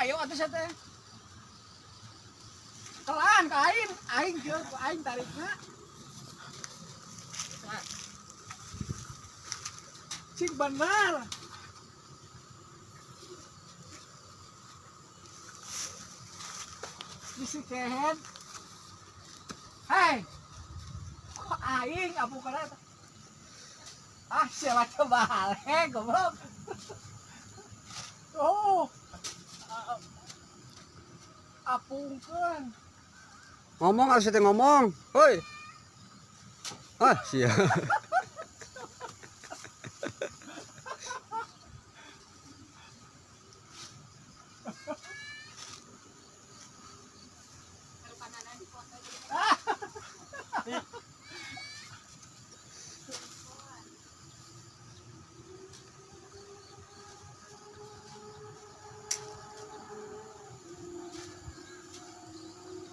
Hayo atuh sia teh. Kelaan ka aing, aing kieu ku aing tarikna. Nah. Cing bener. Bisi kehed. Hei. Kok aing apu kana eta? Ah, siapa coba balik, goblok. Oh. Apungkeun. Ngomong harus teh ngomong. Hoi. Ah, sia.